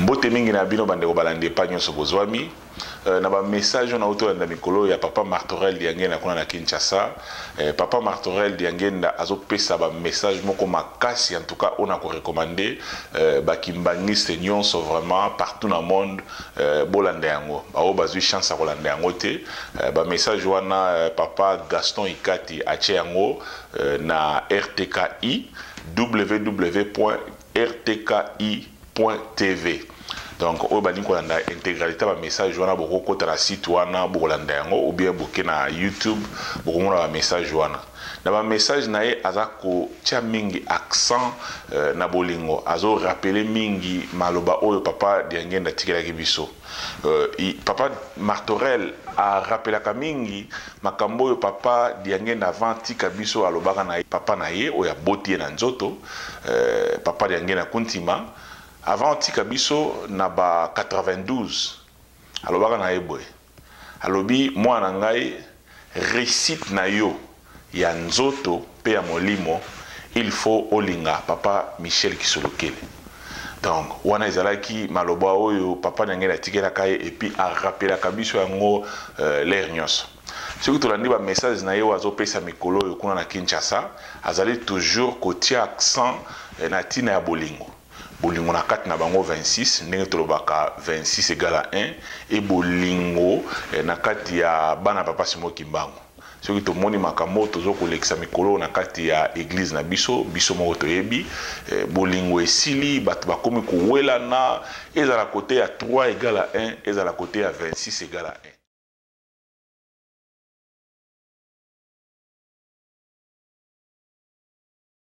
Mbote mingi na bino bandeko balandi epai nyonso bozwami. Na ba message oyo nauti kolanda mikolo ya papa Martorel Diangenda kuna na Kinshasa. Papa Martorel Diangenda azopesa ba message moko makasi, en tout cas oyo na korecommander ba kimbanguiste nyonso vraiment partout na monde, bolanda yango. Baoyo bazwi chance ya kolanda yango te, ba message wana, papa Gaston Ikati atie yango na RTKI, www.rtki.tv. Donc oyo balingi kolanda intégralité ya bamessage wana, bokokota na site wana, bokolanda yango, ou bien boke na YouTube, bokomona bamessage wana. Na bamessage na ye, aza kotia mingi accent na bolingo. Azorappeler mingi maloba oyo papa Diangenda atikelaki biso. Papa Martorel arappelaka mingi makambo oyo papa Diangenda, avant tika biso, alobaka na ye, papa na ye oyo aboti ye na nzoto, papa Diangenda Kuntima. Avant tika biso na ba 92, alobaka na ye boye, alobi: "Mwana na ngai, réussite na yo ya nzoto mpe ya molimo, il faut olinga papa Michel Kisolokele." Donc wana ezalaki maloba oyo papa na ngai atikelaka ye, et puis arappelaka biso yango l'heure nyonso. Soki tolandi bamessage na ye oyo azopesa mikolo oyo kuna na Kinshasa, azali toujours kotia accent na ntina ya bolingo, bolingo na kati na bango 26, ndenge tolobaka 26 égale à 1, e bolingo na kati ya bana papa Simon Kimbangu. Soki tomoni makambo oyo toza kolekisa mikolo na kati ya église na biso, biso moko toyebi, bolingo esili, bato bakomi kowelana, ezala côté ya 3 égale à 1, ezala côté ya 26 égale à 1.